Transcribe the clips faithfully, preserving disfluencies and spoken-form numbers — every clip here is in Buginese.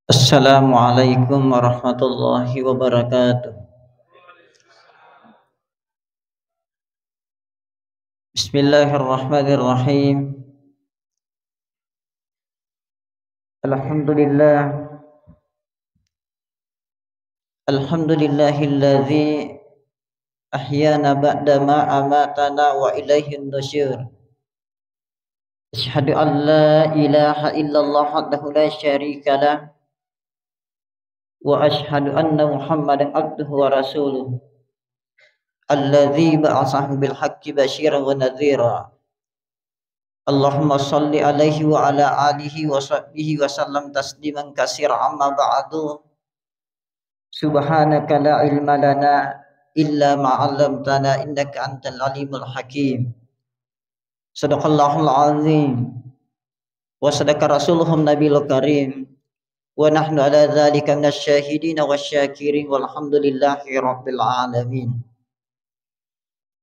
Assalamualaikum warahmatullahi wabarakatuh. Bismillahirrahmanirrahim. Alhamdulillah. Alhamdulillahilladzi ahyana ba'da ma amatana wa ilaihin nusyur. Asyhadu an la ilaha illallah wahdahu la syarikalah, wa asyhadu anna Muhammadan abduhu wa rasuluh, alladzi ba'atsahu bil haqqi basyiran wa nadhira. Allahumma shalli alaihi wa ala alihi wa sahbihi wa sallam tasliman katsira, amma ba'du. Subhanaka la ilma lana illa ma 'allamtana innaka antal alimul hakim. Sadaqallahul azim. Wa sadaqa rasuluhun nabiyul karim. Wa nahnu ala dzalika minasy syahidin wasy syakirin walhamdulillahi rabbil alamin.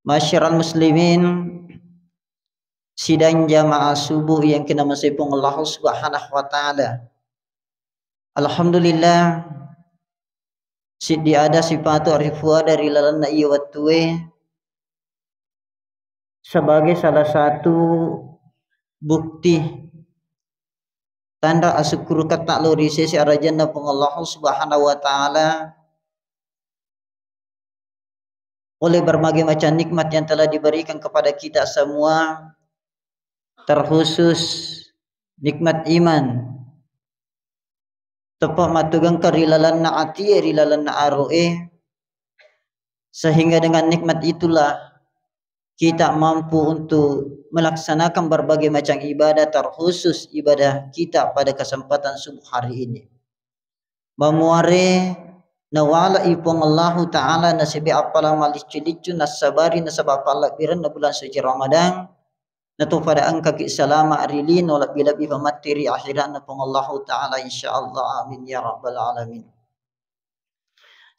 Masyiral muslimin, sidang jamaah subuh yang kinamasei Puang Allah Subhanahu wa Ta'ala. Alhamdulillah, siddi ada sipatu arifuada ri lalenna iya wettue sebagai salah satu bukti tanra asukkuruketta lao ri sese arajanna Puang Allah Subhanahu wa Ta'ala, oleh berbagai macam nikmat yang telah diberikan kepada kita semua, terkhusus nikmat iman. Tepa mattugengka ri lalenna atie, ri lalenna aroe, sehingga dengan nikmat itulah kita mampu untuk melaksanakan berbagai macam ibadah, terkhusus ibadah kita pada kesempatan subuh hari ini. Mamuare nawale'i Puang Allahu Ta'ala nasaba appala maliccu-liccu, nassabari nasaba pallebbirenna bulan suci Ramadan, natopada engkaki salama ri lino, lebbi-lebbi pamatti ri akhiratna Puang Allahu Ta'ala, insyaallah. Amin ya rabbal alamin.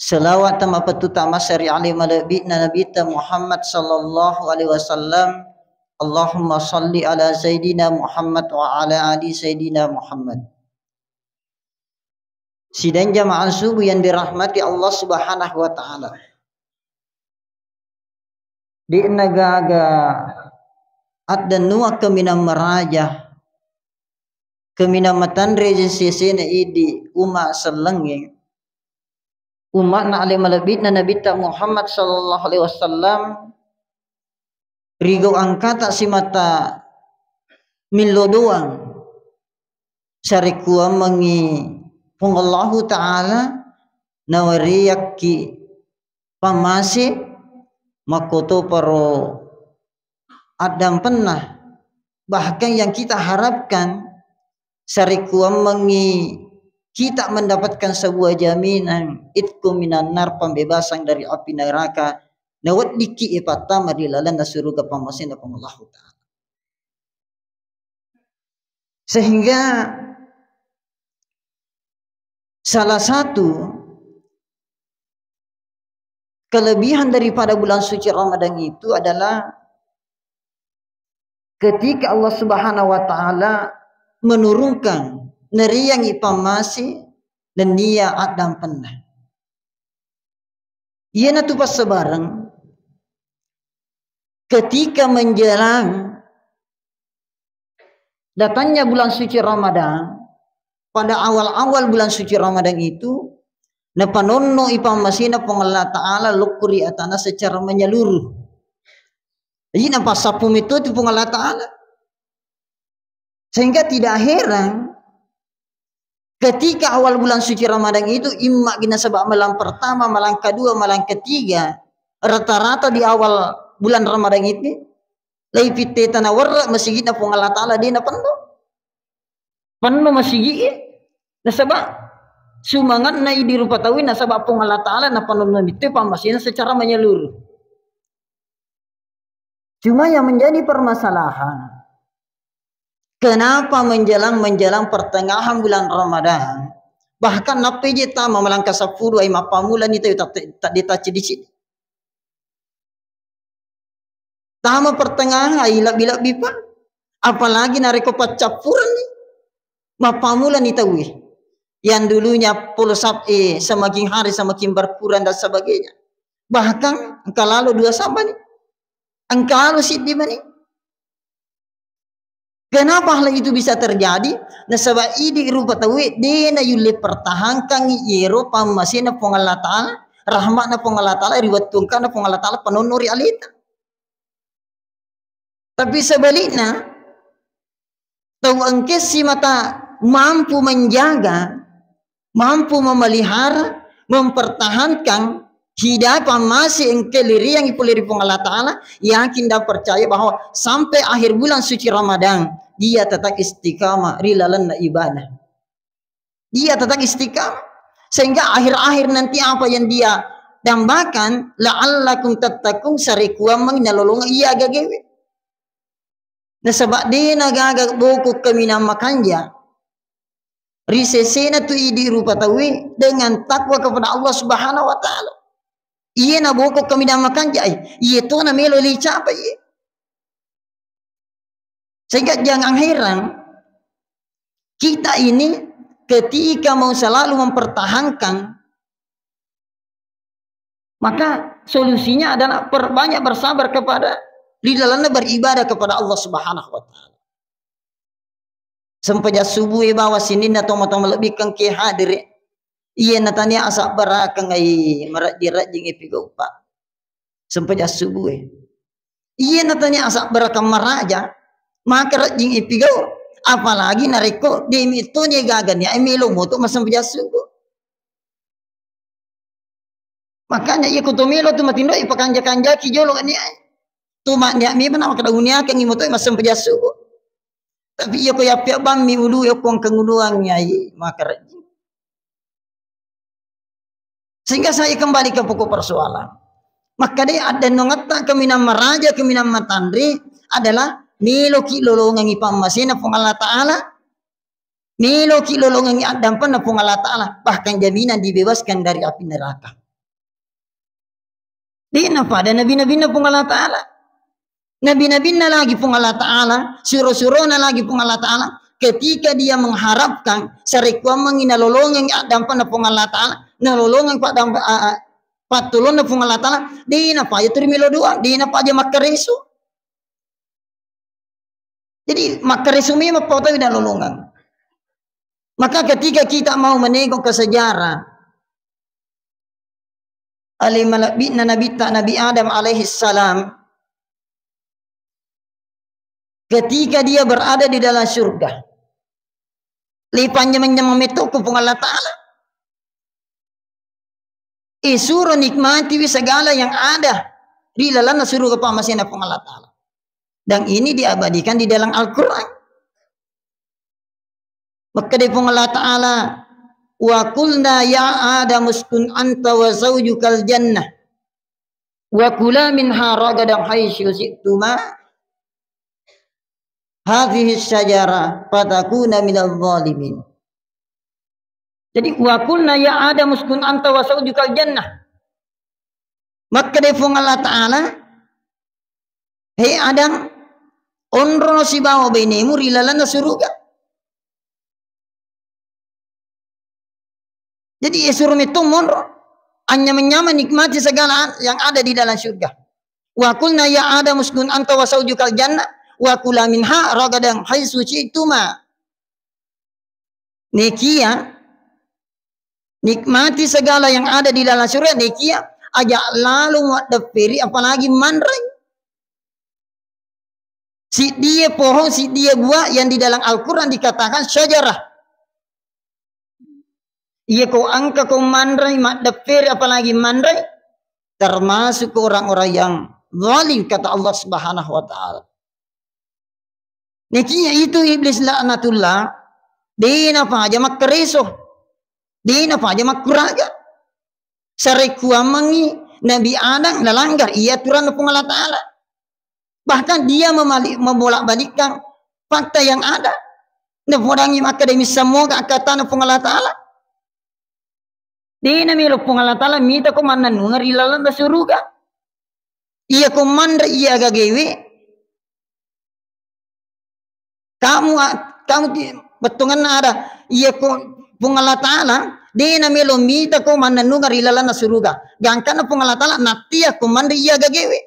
Selawat tamapettu tamasa ri ale malebbi'na Nabitta Muhammad sallallahu alaihi wasallam. Allahumma salli ala Sayyidina Muhammad wa ala ali Sayyidina Muhammad. Sidang jamaah subuh yang dirahmati Allah Subhanahu wa Ta'ala. De'na gaga addennuang kaminang maraja, kaminang matanre sesena idi umma sellengnge, umma'na ale malebbi'na Nabitta Muhammad sallallahu alaihi wasallam, rigau engkata simata millo doang, sarekkuammengngi Puang Allahu Ta'ala nawariakki pammase makkotoparo addampenna. Bahkan yang kita harapkan, sarekkuammengngi kita mendapatkan sebuah jaminan itqu minan nar, pembebasan dari api neraka, naweddikki ipattama ri lalenna suruga pammasena Puang Allahu Ta'ala. Sehingga salah satu kelebihan daripada bulan suci Ramadan itu adalah ketika Allah Subhanahu wa Ta'ala menurunkan, nariangngi pammase nennia addampenna. Iyanatu passabareng ketika menjelang datangnya bulan suci Ramadan, pada awal-awal bulan suci Ramadan itu, napanonno i pammasena Puang Allah Ta'ala lokko ri atana secara menyeluruh. Jadi napassappu metto tu Puang Allah Ta'ala. Sehingga tidak heran ketika awal bulan suci Ramadan itu, imma gina sebab malam pertama, malam kedua, malam ketiga, rata-rata di awal bulan Ramadan itu, laipitteta nawerre masigina Puang Allah Ta'ala de napenno. Penno masigi e. Nasaba sumangatna idi rupa tauwe, nasaba Puang Allah Ta'ala napanonno mitto pammasena secara menyeluruh. Cuma yang menjadi permasalahan, kenapa menjelang-menjelang pertengahan bulan Ramadan, bahkan nappeje tama malang kasappulo ai mappamulani tau tak, tak ditaci dicik. Tama pertengahan ai lebbi-lebbi pa. Apalagi narekko paccappurenni, mappamulani tauwe. yang dulunya polo sab-, eh, semakin hari semakin berkurang dan sebagainya. Bahkan engka lalo dua sab mani. Engka lalo siddi mani. Kenapa hal itu bisa terjadi? Nasaba idi rupa tauwe de nayulle pertahankan iyero pammasena Puang Allah Ta'ala, rahmatna Puang Allah Ta'ala, ri wettu engkana Puang Allah Ta'ala panonno ri aleta. Tapi sebaliknya, tau engke simata mampu menjaga, mampu memelihara, mempertahankan hidayah pammase engke liriangi pole ri Puang Allah Ta'ala, yakin dan percaya bahwa sampai akhir bulan suci Ramadan, dia tetap istiqamah ri lalenna ibadah. Dia tetap istiqamah. Sehingga akhir-akhir nanti apa yang dia dambakan, "La'allakum tattaqun," sarekuammengngi nalolongeng iya agagewe. Nasaba de nagaga boko kaminang makanja ri sesena tu idi rupa tauwe dengan takwa kepada Allah Subhanahu wa Ta'ala. Iye naboko kaminang makanja, eh, iye to namelo licapai. Sehingga jangan heran, kita ini ketika mau selalu mempertahankan, maka solusinya adalah perbanyak bersabar kepada, di dalamnya beribadah kepada Allah Subhanahu wa Ta'ala. Sempajang subuh e bawa sininna tomatoa malebbikeng ke hadere. Iya natania asabbarakeng ai marajjing-rajjing e pigaupa. Sempajang subuh e. Iya natania asabbarakeng maraja, maka rajjing e pigau. Apalagi narekko demi toni gaga nia e melo moto massempajang subuh. Makanya iya ko to melo tu matinro ipakanja-kanjaki jolo nia e. Tu ma nia memang makkeda uniakengngi moto massempajang subuh. Tapi iya ko yappiabbammi ulu e ko engka uluang ai maka rajjing. Sehingga saya kembali ke pokok persoalan. Makkeda addennongetta kaminang maraja, kaminang matanre adalah meloki lolongengi pammasena Puang Allah Ta'ala, meloki lolongengi addampenna Puang Allah Ta'ala, bahkan jaminan dibebaskan dari api neraka. De'na pada nabi-nabinna Puang Allah Ta'ala. Nabi-nabinna lagi Puang Allah Ta'ala, suro-surona lagi Puang Allah Ta'ala, ketika dia mengharapkan sarekkuammengngi nalolongengngi addampenna Puang Allah Ta'ala, nalolongengngi paddampa-, a-, a-, pattulonna Puang Allah Ta'ala, de'na paja turi melo doa, de'na paja makkareso. Jadi, makkareso memang pau tau nalolongeng. Maka ketika kita mau menengok ke sejarah, ale malebbi'na Nabitta Nabi Adam alaihi salam, ketika dia berada di dalam surga, le panyameng-nyameng metto ku Puang Allah Ta'ala. E, suro nikmatiwi segala yang ada ri lalenna suruga pammasena Puang Allah Ta'ala. Dan ini diabadikan di dalam Al-Quran. Makkeda Puang Allah Ta'ala, "Wa qulna ya Adam uskun anta wa zaujukal jannah, wa kula minha ragadan haitsu syi'tuma, hadhihi syajara fatakuna minal zalimin." Jadi, "Wa qulna ya Adam uskun anta wa zaujukal jannah." Makkeda Puang Allah Ta'ala, "He Adam, onrono sibawa bainemu ri lalenna suruga." Jadi, e, suro metto monro. Anyameng-nyameng nikmati segala yang ada di dalam surga. "Wa qulna ya Adam uskun anta wa zaujukal jannah wa kula minha ragadan haitsu syi'tuma." Nekia nikmati segala yang ada di dalam surga, nekia aja lalo muaddepperi, apalagi manreng. Siddie pohon, siddie buah yang di dalam Al-Quran dikatakan syajarah. Iya ko engka ko manreng, maddepperi, apalagi manreng, termasuk orang-orang yang zalim, kata Allah Subhanahu wa Ta'ala. Nekia itu Iblis laknatullah, de napaja makkareso, de napaja makkuraga. Sarekkuammengngi Nabi Adam nalanggar iya aturanna Puang Allah Ta'ala. Bahkan dia memali-, membolak-balikkan fakta yang ada. Napodangi makkeda missammoga akkatana Puang Allah Ta'ala. De namelo Puang Allah Ta'ala mita ko mannennungeng ri lalenna suruga. Iya ko manre iya agagewe. Kamu, a-, kamu ti-, bettuangenna ada. Iya ko Puang Allah Ta'ala de' namelo mitako mannennungeng ri lalenna suruga. Gangkanna Puang Allah Ta'ala nattiako manre iya gagewe.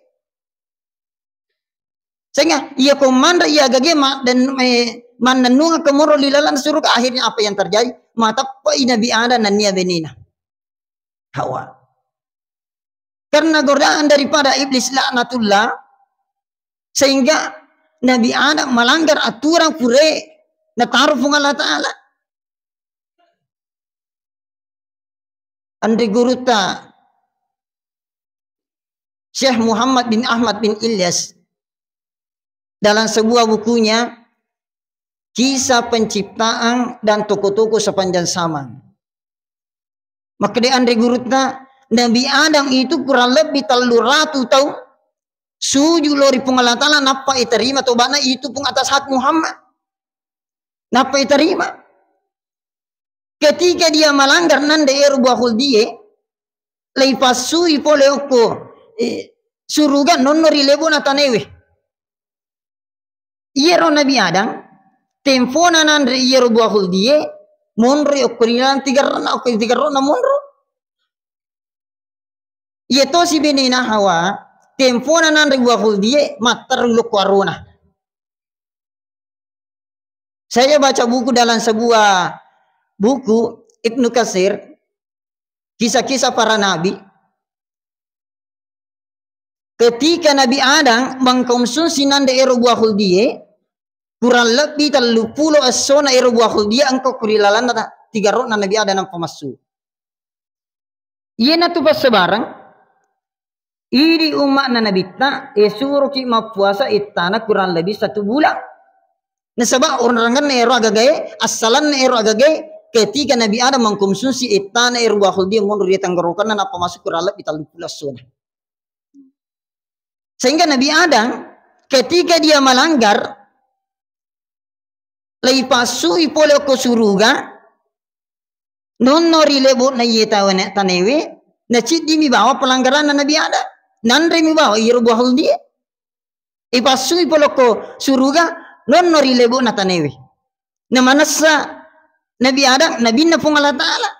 Sehingga iya ko manre iya gage ma-, dan, eh, mannennungeng ko monro ri lalenna suruga, akhirnya apa yang terjadi? Mateppe'i Nabi Adam nennia benena Hawa. Karena godaan daripada iblis laknatullah, sehingga Nabi Adam melanggar aturan pura nataro Puang Allah Ta'ala. Anre gurutta Syekh Muhammad bin Ahmad bin Ilyas dalam sebuah bukunya, Kisah Penciptaan dan Tokoh-tokoh Sepanjang Zaman. Makkeda anre gurutta, Nabi Adam itu kurang lebih tellu ratu taung suju lao ri Puang Allah Ta'ala, nappa iterima tobana itu pun atas hak Muhammad. Nappa iterima. Ketika dia melanggar nanre ero buah khuldie, leipassui pole okko, eh, suruga nonno ri lebo'na tanewe. Iyaro Nabi Adam, tempona nanre iyaro buah khuldie, monroi okko ri laleng tigerro'na, okko tigerro'na monro. Iya tosi benena Hawa, tempona nanre buah khuldie, matteru lokko arona. Saya baca buku dalam sebuah buku Ibnu Katsir, Kisah-Kisah Para Nabi. Ketika Nabi Adam mengkonsumsi nanre ero buah khuldie, kurang lebih tellu pulo essona ero buah khuldie engka ko ri lalenna ta-, tigerro'na Nabi Adam nappa massu. Iyanatu passabareng, idi umma'na Nabitta, e, suroki mappuasa ettana kurang lebih satu bulan. Nasaba onrangenna ero agagae, assalanna ero agagae, ketika Nabi Adam mengkonsumsi ettana ero buah khuldie monro ri tenggorokanna, nappa massu kurang lebih tellu pulo essona. Sehingga Nabi Adam, ketika dia melanggar, leipassui pole okko suruga, nonno ri lebo'na iye tawane-, tanewe, naciddimi bawa pelanggaranna Nabi Adam. Nanremi bawa iyaro buah khuldie. Ipassui pole okko suruga, nonno ri lebo'na tanewe. Namanessa Nabi Adam, nabinna Puang Allah Ta'ala.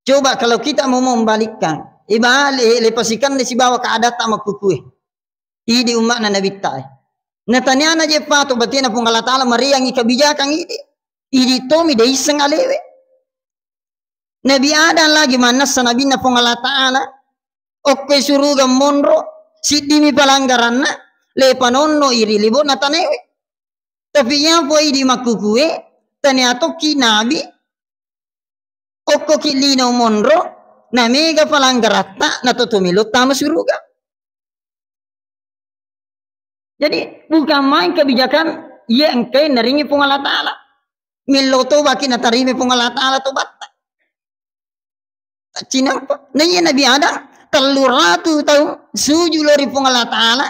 Coba kalau kita mau membalikkan, ibalik, le pasikanne sibawa keadatta makkukue. Idi umma'na Nabitta e. Nataniana je pato batena Puang Allah Ta'ala mariangi kebijakan idi. Idi tomi de isseng alewe. Nabi Adam lagi mannessa nabinna Puang Allah Ta'ala. Okko suruga monro, siddimi palanggaranna, le panonno iri libo'na tanewe. Tapi iya po idi makkukue, tania tokki nabi, okkoki lino monro, namega palanggaratta, natoto melo tama suruga. Jadi, bukan main kebijakan iya engkai naringi Puang Allah Ta'ala. Melo tobaki natarima Puang Allah Ta'ala tobatta. Cinampa. Na iya Nabi Adam, tellu ratu taung suju lao ri Puang Allah Ta'ala.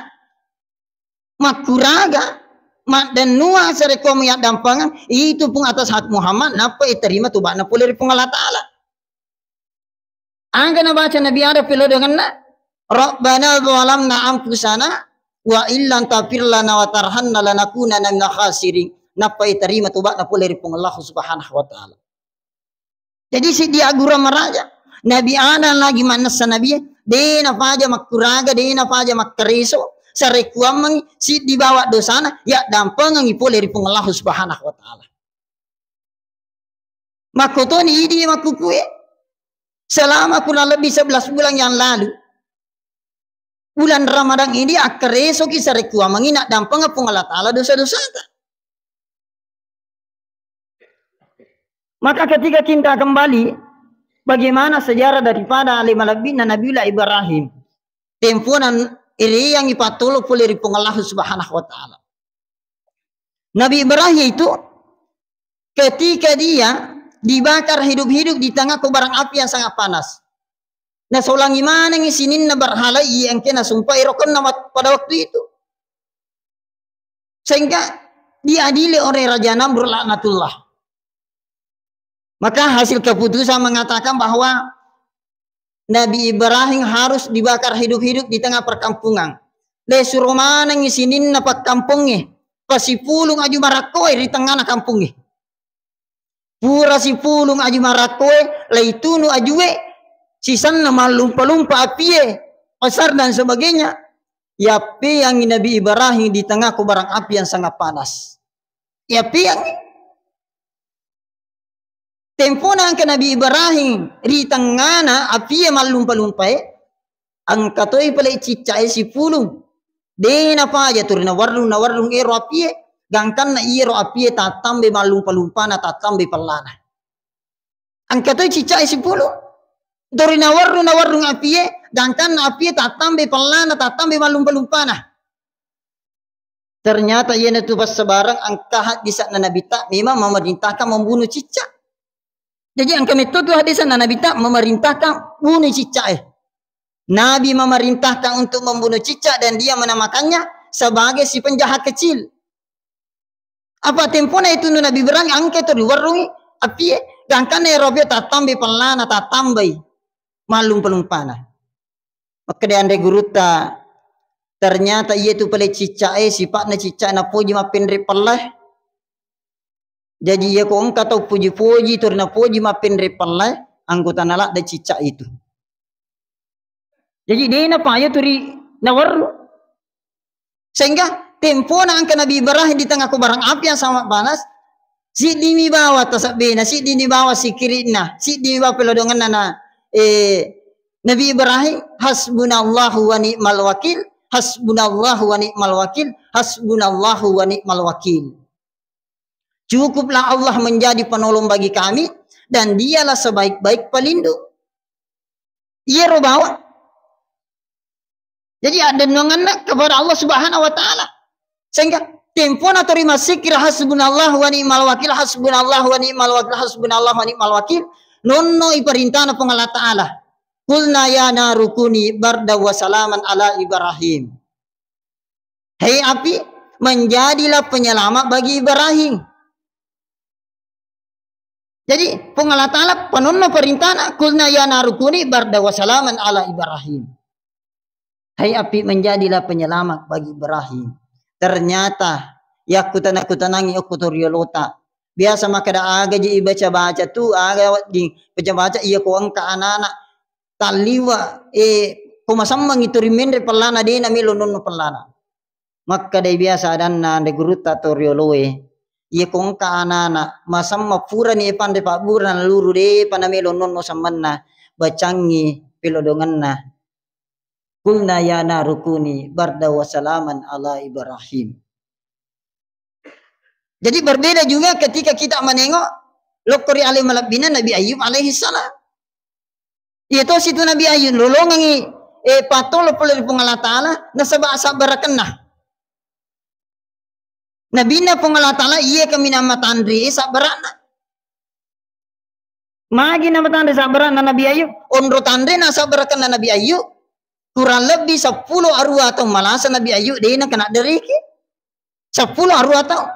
Makkuraga, maddennuang sarekkuammengngi addampengeng, itu pun atas hak Muhammad, nappa iterima toba'na pole ri Puang Allah Ta'ala. Aga nabaca Nabi Adam pelodengenna, "Rabbana zalamna anfusana wa illam taghfir lana wa tarhamna lanakunanna minal khasirin." Nappa iterima toba'na pole ri Puang Allah Subhanahu wa Ta'ala. Jadi, siddi aggurang maraja. Nabi Adam lagi mannessa nabi, de napaja makkuraga, de napaja makkareso, sarekkuammengngi siddi bawa dosana, yaddampengengngi pole ri Puang Allah Subhanahu wa Ta'ala. Makkotoni idi makkukue, selama kurang lebih sebelas bulan yang lalu, bulan Ramadan ini akkaresoki sarekkuammengngi naddampengeng Puang Allah Ta'ala dosa-dosata. Maka ketika kita kembali, bagaimana sejarah daripada ale malebbina Nabiullah Ibrahim? Temponan iriangi pattolo pole ri Puang Allah Subhanahu wa Ta'ala. Nabi Ibrahim itu ketika dia dibakar hidup-hidup di tengah kobaran api yang sangat panas. Nasolangi manengngi sininna berhala iya engke nasumpai rokenna wat-, pada waktu itu. Sehingga diadili oleh Raja Namrud laknatullah. Maka hasil keputusan mengatakan bahwa Nabi Ibrahim harus dibakar hidup-hidup di tengah perkampungan. Le suro manengngi sininna pakkampongnge, pasipulung aju marakkoe ri tengngana kampongnge. Pura sipulung aju marakkoe, laitunu ajue, sisenna mallumpa-lumpa apie, pasar dan sebagainya. Yappeangngi Nabi Ibrahim di tengah kobaran api yang sangat panas. Yappeangngi. Tempona engka Nabi Ibrahim ri tengngana apie mallumpa-lumpae, engka toi pale ciccae sipulung. De napaja tu ri nawarrung, nawarrung ero apie, gangkanna iyero apie tattambai mallumpa-lumpana, tattambai pellana. Engka toi ciccae sipulung. Tori nawarrung, nawarrung apie, gangkanna apie tattambai pellana, tattambai mallumpa-lumpana. Ternyata iyanatu passabareng engka hadisa'na Nabitta memang memerintahkan membunuh cicak. Jadi engka metto tu hadisa'na Nabitta memerintahkan bunuh cicak, eh. Nabi memerintahkan untuk membunuh cicak dan dia menamakannya sebagai si penjahat kecil. Apa tempona itu Nabi Ibrahim engka itu diwarrungi apie, gangkanna ero apie tattambai pellana, tattambai mallumpa-lumpana. Makkeda anre gurutta, ternyata iya tu pale cicak e, sipa'na cicak napoji mappenre pella. Jaji iya ko engka tau poji-poji, tori napoji mappenre pella, anggota naladde cicak itu. Jaji de napaja tu ri nawarru. Sehingga tempona engka Nabi Ibrahim di tengah kobaran api yang sangat panas, siddimi bawa tasabbena, siddimi bawa sikiri'na, siddimi bawa pelodongenna na, eh, Nabi Ibrahim, "Hasbunallahu wa ni'mal wakil, hasbunallahu wa ni'mal wakil, hasbunallahu wa ni'mal wakil." Cukuplah Allah menjadi penolong bagi kami, dan Dialah sebaik-baik pelindung. Iyaro bawang. Jadi, addennuangenna kepada Allah Subhanahu wa Ta'ala. Sehingga tempona tori massikir, "Hasbunallah wa ni'mal wakil, hasbunallah wa ni'mal wakil, hasbunallah wa ni'mal wakil." Nonno iperintahna Puang Allah Ta'ala. "Qulna ya naru kuni barda wa salaman ala Ibrahim." Hei api, menjadilah penyelamat bagi Ibrahim. Jadi, Puang Allah Ta'ala panonno perintahna, "Qulna ya naru kuni barda wa salaman ala Ibrahim." Hai api, menjadilah penyelamat bagi Ibrahim. Ternyata, yakkutanang-kutanangi okko toriolota. Biasa makkeda aga je ibaca-baca tu, aga wedding baca-baca, iya ko engka anak-anak talliwa, eh, ko masammangi tu rimenre pellana, dena melo nonno pellana. Makkedai biasa adanna anre gurutta to rioloe, "Iya ko engka anana masamma purani panre pabbura naluru, depa namelo nonno sammanna, bacangngi pelodongenna." "Qulna ya naru kuni barda wa salaman ala Ibrahim." Jadi berbeda juga ketika kita menengok lokko ri ale malebbina Nabi Ayub alaihi salam. Iya tosi tu Nabi Ayub, lolongengi, eh, pattolo pole ri Puang Allah Ta'ala, nasaba sabbarakenna. Nabinna Puang Allah Ta'ala, iya kaminang matanre sabbarakna. Magi namatanre sabbarakna Nabi Ayub, onro tanre nasabbarakenna Nabi Ayub, kurang lebih seppulo arua taung malasa Nabi Ayub, de nakana deriki. Seppulo arua taung.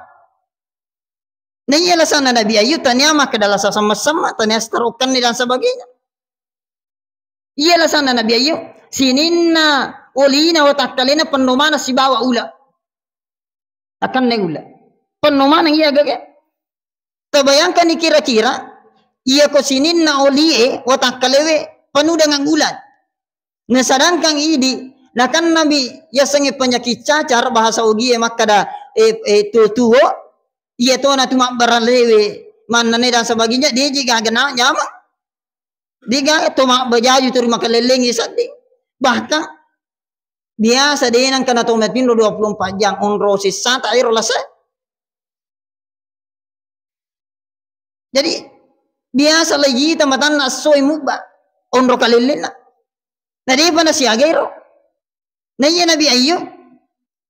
Na iya alasanna Nabi Ayub, tania makkeda lasa semma-semma, tania stroke-anni dan sebagainya. Iya alasanna Nabi Ayub, sininna olina watakkalena penno maneng sibawa ula. Akanne ula. Penno maneng iya gage. Tabayangkanni kira-kira, iya ko sininna olie watakkalewe penuh dengan ulat. Nah, sedangkan idi, nakan Nabi yasengnge penyakit cacar, bahasa Ogie makkada, eh, eh, tuo-tuo, iya tona tu mabbara lewe, mannane dan sebagainya, deji gaga na nyameng. Degaga to mabbajaju turi makalellengi sedding. Bahkan biasa de nengka na to matinro dua puluh empat jam, onro sessata ero lase. Jadi, biasa lajita matanna essoe mubba, onro kalellenna. Na depa nasiaga ero. Na iya Nabi Ayub,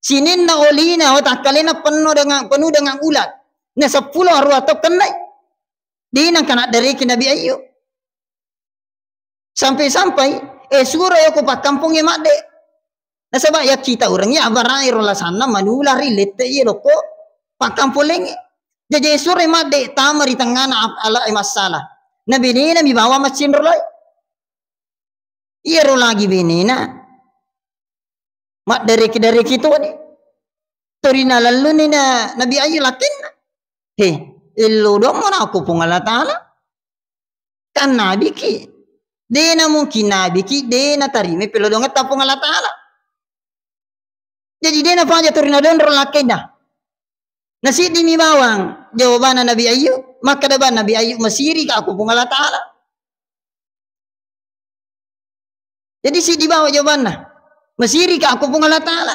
sininna olina watakkalena penno dengan, penuh dengan ulat. Na seppulo arua tau kennai. De nengka naddareki Nabi Ayub. Sampai-sampai, eh, suro yoko pakkampongnge madde. Nasaba yakkita ureng ya abarae ro lasanna manula ri lette iye lokko pakkampong lengnge. Jaji suro madde tama ri tengngana ap-, ala e massala. Nabenena mi bawa maccinro lai. Iyaro lagi benena. Maddareki-dareki toni. Torina lalluni na Nabi Ayub lakkenna. He, Illo doang mana aku Puang Allah Ta'ala. Kan nabiki. Dena mungkin nabiki, dena tarima pello doang ta Puang Allah Ta'ala. Jadi dena faja turina donro lakkainna. Nasiddimi bawang jawabanna Nabi Ayub, makkeda bang Nabi Ayub, masiri ka aku Puang Allah Ta'ala. Jadi siddi bawa jawabanna. Masiri ka aku Puang Allah Ta'ala.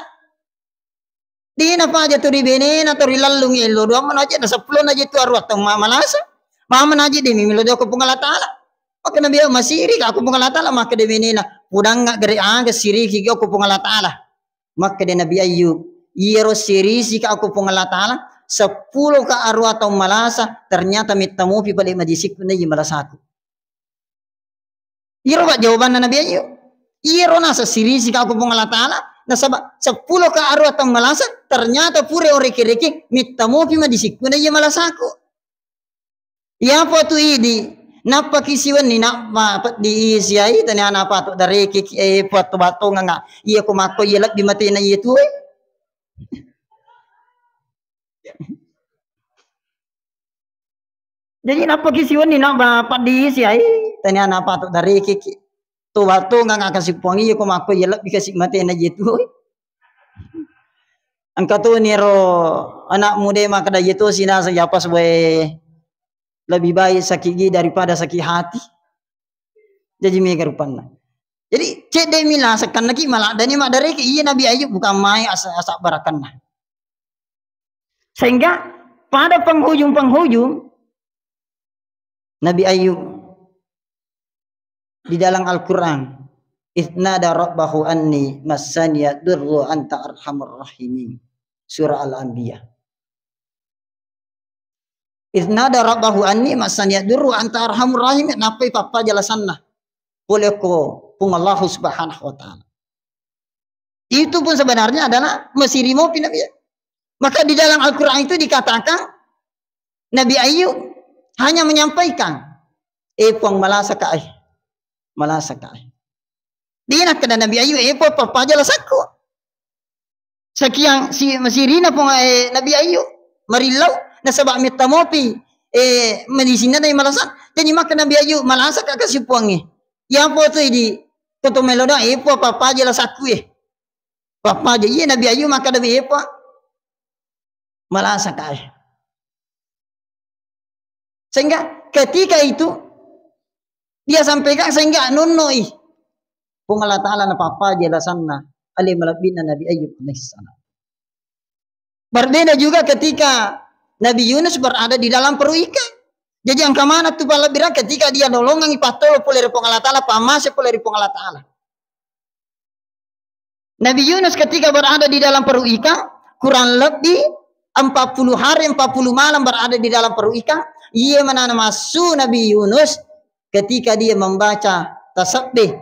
Dena faja tu ri benena, tu ri lallungi, ello doang mana aja, na seppulo na aja tu aruwa tau ma-, malasa. Mama na aja demi milo doang aku Puang Allah Ta'ala. Maka Nabi Ayub, masiri ka aku Puang Allah Ta'ala, maka de benena. Pudang nggak gere aga siriki aku Puang Allah Ta'ala. Maka de Nabi Ayub, iyaro sirisi ka aku Puang Allah Ta'ala, seppulo ka aruwa tau malasa, ternyata metta mopi pale madisikku na iya malasaku. Iyaro, Pak, jawabanna Nabi Ayub. Iyaro nasa sirisi ka aku Puang Allah Ta'ala, nasaba seppulo ka aruwa tau malasa, ternyata pura oreke-reke, metta mopi madisikku na iya malasaku. Iyapa tu idi, nappaki siwenni, nappa peddi isi ai, tania napa tu dareke ki, eh, puatto batonganga, iya ko makko iya lebbi matena iya tuwe. Jadi nappaki siwenni na ba-, paddisi ai, tania napa tu dariki ki. Tu batonganga kasi Puang iya ko makko iya lebbi kasi matena iya tu. Engka tu niro anak muda makkeda iya tu sinasa iya pas wae lebih baik sakit gigi daripada sakit hati. Jadi mega rupanna. Jadi cedde mila sekkannaki maladani maddariki iya Nabi Ayub bukan main asa-, asa barakanna. Sehingga pada penghujung-penghujung Nabi Ayub di dalam Al-Quran, "Idznada rabbahu anni massaniya durru anta arhamur rahimin." Surah Al-Anbiya. "Idznada rabbahu anni massaniya durru anta arhamur rahimin." Nappai pappa jalasanna. Pole ko Puang Allahu Subhanahu wa Ta'ala. Itu pun sebenarnya adalah masiri mopi Nabi. Maka di dalam Al-Quran itu dikatakan Nabi Ayub hanya menyampaikan, "Eh, Puang, malasa ka, eh. Malasa ka, eh." Dina kada Nabi Ayub, "Eh, Puang, pappa jalasakku." Sakiang si-, masirina Puang, eh, Nabi Ayub marillau, nasaba metta mopi, eh, madisinna dai malasa. Jadi maka Nabi Ayub, "Malasa ka kasi Puangnge." Iya foto di koto meloda, "Eh, Puang, pappa jalasakku, eh." Pappa aja, iya Nabi Ayub maka Nabi Epa. Malasa kae. Sehingga ketika itu dia sampaikan, sehingga nonnoi. Puang Allah Ta'ala na pappa jelasanna ale malebbina Nabi Ayub alaihissalam. Berbeda juga ketika Nabi Yunus berada di dalam perut ikan. Jadi engka maneng tu palebbiran ketika dia nolongengi pattolo pole ri Puang Allah Ta'ala, pammase pole ri Puang Allah Ta'ala. Nabi Yunus ketika berada di dalam perut ikan, kurang lebih empat puluh hari, empat puluh malam berada di dalam perut ikan, iya manana massu Nabi Yunus ketika dia membaca tasbih,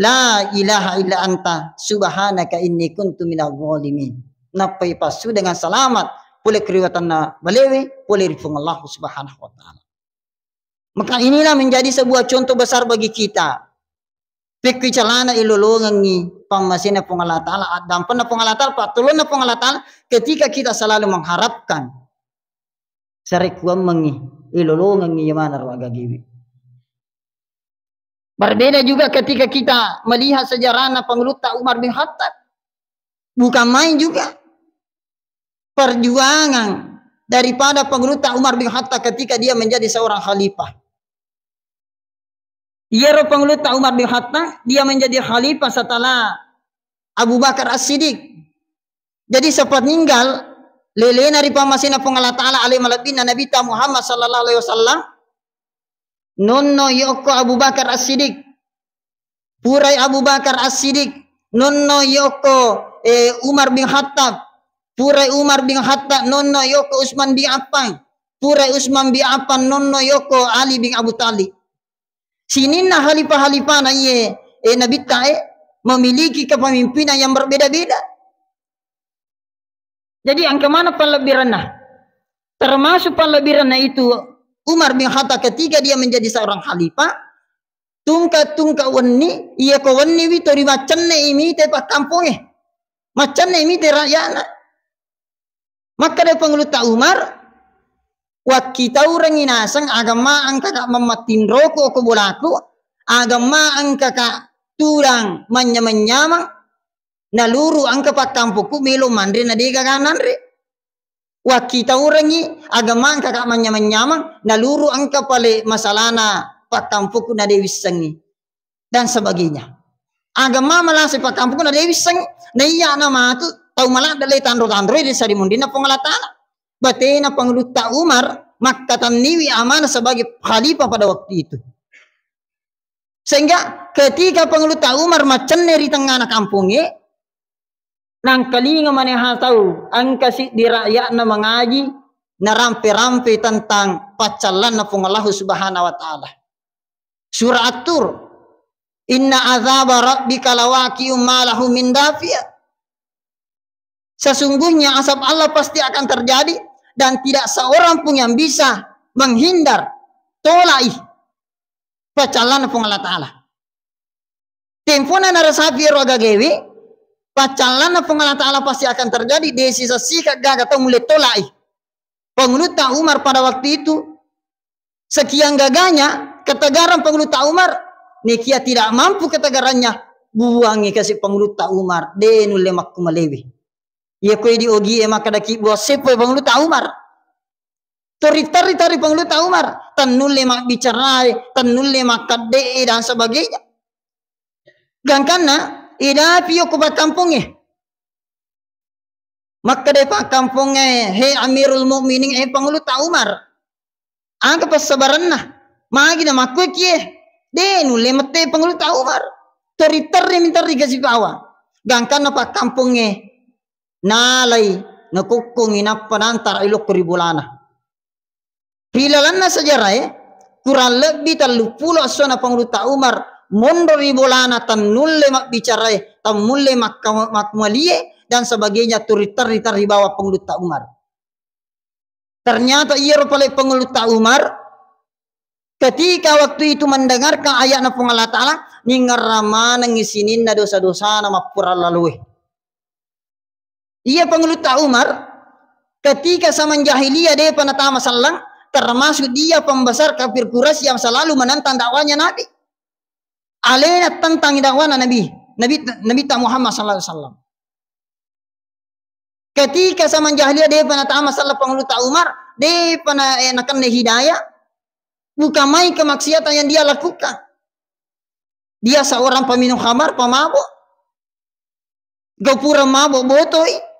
"La ilaha illa anta subhanaka inni kuntu minadh dhalimin." Nappai passu dengan selamat pole keriwatanna balewe, pole ri Puang Allah Subhanahu wa Ta'ala. Maka inilah menjadi sebuah contoh besar bagi kita. Pekki calana ilolongengi pammasena Puang Allah Ta'ala, addampenna Puang Allah Ta'ala, pattolonna Puang Allah Ta'ala, ketika kita selalu mengharapkan sarekuammengi ilolongengi yamana ro agagiwi. Berbeda juga ketika kita melihat sejarahna Pangulutta Umar bin Khattab. Bukan main juga perjuangan daripada Pangulutta Umar bin Khattab ketika dia menjadi seorang khalifah. Iyaro Pangulutta Umar bin Khattab, dia menjadi khalifah setelah Abu Bakar As-Siddiq. Jadi sepeninggal lelena ri pammasena Puang Allah Ta'ala ale malebbina Nabitta Muhammad sallallahu alaihi wasallam, nonno yokko Abu Bakar As-Siddiq. Purai Abu Bakar As-Siddiq, nonno yokko, eh, Umar bin Khattab. Purai Umar bin Khattab, nonno yokko Utsman bin Affan. Purai Utsman bin Affan, nonno yokko Ali bin Abu Thalib. Sininna khalifah-khalifahna iye, eh, Nabitta, eh, memiliki kepemimpinan yang berbeda-beda. Jadi engka maneng pallebbirenna. Termasuk pallebbirenna itu Umar bin Khattab ketika dia menjadi seorang khalifah, tungka-tungka wenni, iya ko wenni wi to ri maccenne imite pakkamponge. Maccenne imite rakyatna. Makkeda Pangulutta Umar, Wakkitaurengngi naseng, agamma engkaka mammattinroku okko bolaku, agamma engkaka tudang manynyameng-nyameng, naluru engka pakkampokku melo manre na de gaga nanre. Wakkitaurengngi agamma engkaka manynyameng-nyameng, naluru engka pale masalana pakkampokku na de wissengngi, dan sebagainya. Agamma malase pakkampokku na de wissengngi, na iya na matu tau maladde le tanro-tanroi de sarimunrinna Puang Allah Ta'ala. Batena Pangulutta Umar makkatenniwi amanah sebagai khalifah pada waktu itu. Sehingga ketika Pangulutta Umar macenne ri tengngana kampongnge, nangkalinga maneha tau engka siddi rakyatna mangaji, narampe-rampe tentang paccallanna Puang Allahu Subhanahu wa Ta'ala. Surah At-Tur, "Inna azaba rabbika lawaqi'un ma lahu min dafi'a." Sesungguhnya azab Allah pasti akan terjadi dan tidak seorang pun yang bisa menghindar, tolai paccallanna Puang Allah Ta'ala. Tempona narasapi ero agagewe, paccallanna Puang Allah Ta'ala pasti akan terjadi, de sisa sika gaga tau mulle tolai. Pangulutta Umar pada waktu itu, sekian gaganya ketegaran Pangulutta Umar, nekia tidak mampu ketegarannya, buangi kasi Pangulutta Umar, de nulle makkumalewe. Iya koe di ogie makkeda kibbu asseppo Pangulutta Umar. Terri-terri tari Pangulutta Umar, tennulle mabbicarae, tennulle makkedde'e dan sebagainya. Gangkanna, idapi yokko pakkampongnge. Makkeda pakkampongnge, "He Amirul Mukminin, eh Pangulutta Umar, aga passabarenna? Magi na makkuekie? De nulle mette Pangulutta Umar." Terri-terri minterri gasipawa. Gangkanna pakkampongnge, nalai nakokkongi nappa nantara ilokko ri bolana. Ri lalenna sejarae, kurang lebbi telluppulo essona Pangulutta Umar monro ri bolana, tennulle mabbicarae, temmulle makka-, makkumalie, dan sebagainya, turi terri-terri bawa Pangulutta Umar. Ternyata iyaro pale Pangulutta Umar, ketika waktu itu mendengarkan ayatna Puang Allah Ta'ala, ningerra manengngi sininna dosa-dosana mappura laloe. Iya Pangulutta Umar, ketika zaman jahiliyah depa natama sallang, termasuk dia pembesar kafir Quraisy yang selalu menentang dakwahnya Nabi. Alena tentang dakwahna Nabi, Nabi, Nabi ta Muhammad sallallahu alaihi wasallam. Ketika zaman jahiliyah depa natama sallang Pangulutta Umar, depa na, eh, nakenna hidayah, bukan main kemaksiatan yang dia lakukan. Dia seorang peminum khamar, pemabuk. Gau pura mabuk botoi.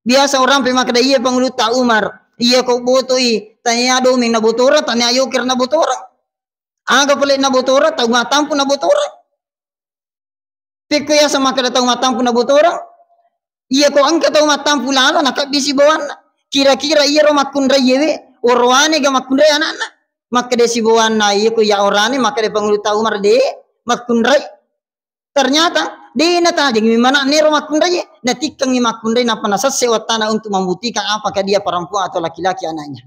Biasa orang pe makkeda, "Iya Pangulutta Umar, iya ko botoi, tania domeng na botora, tania yoker na botora." Aga pale na botora, tau matampu na botora. Pekko yaseng makkeda tau matampu na botora, iya ko engka tau matampu lalo, nakabbisi bawanna. Kira-kira iyaro makkunrai yewe, oroane ga makkunrai anakna. Makkeda sibawanna, iya ko ya orane, makkeda Pangulutta Umar de makkunrai. Ternyata de natajengi mana'na ero makkunrai, natikkengi makkunrai, nappa nasesse wattana untuk membuktikan apakah dia perempuan atau laki-laki anaknya.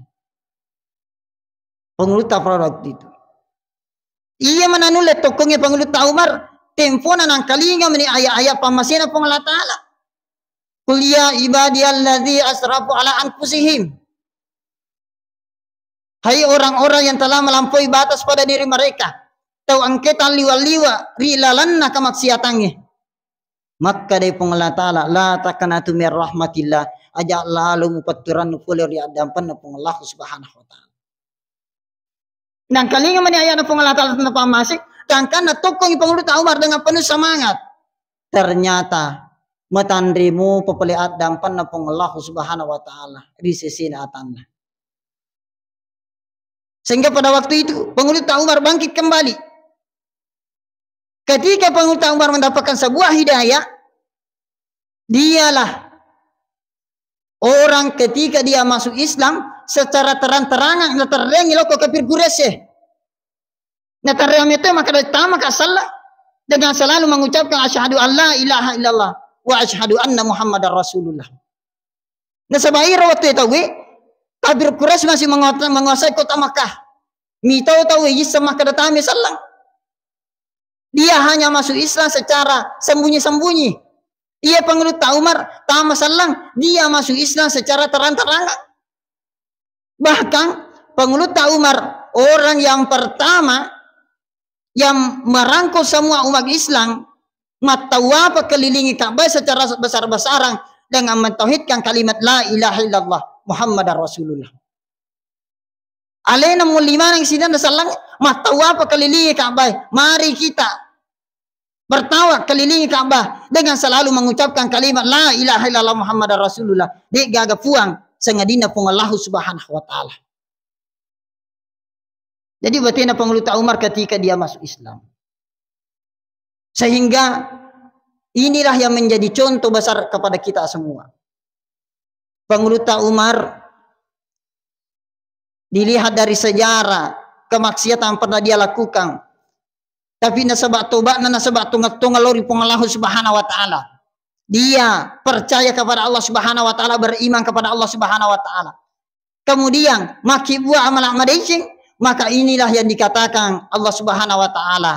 Pangulutta pada waktu itu. Iya mananulle tokkongnge Pangulutta Umar, tempona nangkalinga meni ayat-ayat pammasena Puang Allah Ta'ala. "Qul ya ibadiyalladzi asrafu ala anfusihim." Hai orang-orang yang telah melampaui batas pada diri mereka, tau engke talliwa-liwa ri lalenna kamaksiatangnge. Makkedai Puang Allah Ta'ala, "La taqnatu min rahmatillah." Aja lalo mupetturannu pole ri addampenna Puang Allah Subhanahu wa Ta'ala. Nangkalinga mani ayatna Puang Allah Ta'ala tentang pammasing, gangkanna tokkongi Pangulutta Umar dengan penuh semangat. Ternyata matanre mopa pole addampenna Puang Allah Subhanahu wa Ta'ala ri sesena atanna. Sehingga pada waktu itu Pangulutta Umar bangkit kembali. Ketika Pangulutta Umar mendapatkan sebuah hidayah, dialah orang ketika dia masuk Islam secara terang-terangan naterrengi lokko kafir Quraisy. Naterrengi itu maka datang maka salah dengan selalu mengucapkan, "Asyhadu an la ilaha illallah wa asyhadu anna Muhammadar Rasulullah." Nasaba iro wettu tauwe, kafir Quraisy masih menguat-, menguasai kota Makkah. Mitau tauwe yisseng makkeda tame sallang. Dia hanya masuk Islam secara sembunyi-sembunyi. Iya Pangulutta Umar tama sallang, dia masuk Islam secara terang-terangan. Bahkan Pangulutta Umar orang yang pertama yang merangkul semua umat Islam, mattawafa kelilingi Ka'bah secara besar-besaran dengan mentauhidkan kalimat la ilaha illallah Muhammadar Rasulullah. Alena mulimaneng sidang sallang, mattawafa kelilingi Ka'bah. Mari kita bertawaf kelilingi Ka'bah dengan selalu mengucapkan kalimat la ilaha illallah Muhammadar Rasulullah. De' gaga puang, sangadinna Puang Allahu Subhanahu wa Ta'ala. Jadi batena Pangulutta Umar ketika dia masuk Islam. Sehingga inilah yang menjadi contoh besar kepada kita semua. Pangulutta Umar dilihat dari sejarah kemaksiatan yang pernah dia lakukan. Tapi nasaba tobatna, nasaba tongeng-tongeng lao ri Puang Allahu Subhanahu wa Ta'ala. Dia percaya kepada Allah Subhanahu wa Ta'ala, beriman kepada Allah Subhanahu wa Ta'ala. Kemudian, makkibua amala madeceng, maka inilah yang dikatakan Allah Subhanahu wa Ta'ala.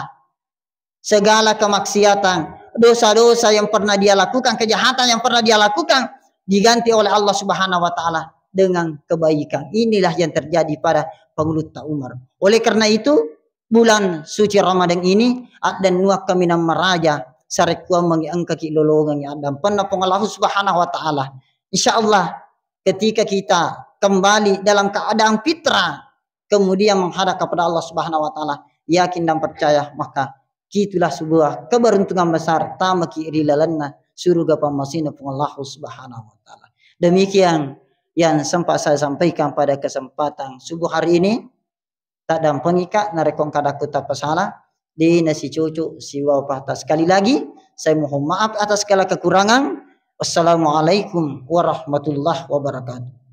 Segala kemaksiatan, dosa-dosa yang pernah dia lakukan, kejahatan yang pernah dia lakukan, diganti oleh Allah Subhanahu wa Ta'ala dengan kebaikan. Inilah yang terjadi pada Pangulutta Umar. Oleh karena itu, bulan suci Ramadan ini, addennuang kaminang maraja, sarekkuammengngi engkaki lolongengngi addampenna Puang Allahu Subhanahu wa Ta'ala. Insya Allah, ketika kita kembali dalam keadaan fitrah, kemudian menghadap kepada Allah Subhanahu wa Ta'ala, yakin dan percaya, maka itulah sebuah keberuntungan besar, tamaki ri lalenna surga pammasena Puang Allahu Subhanahu wa Ta'ala. Demikian yang sempat saya sampaikan pada kesempatan subuh hari ini. Taddampengika narekko engka adakku tappasala, de' nasicucu siwapata. Sekali lagi, saya mohon maaf atas segala kekurangan. Wassalamualaikum warahmatullahi wabarakatuh.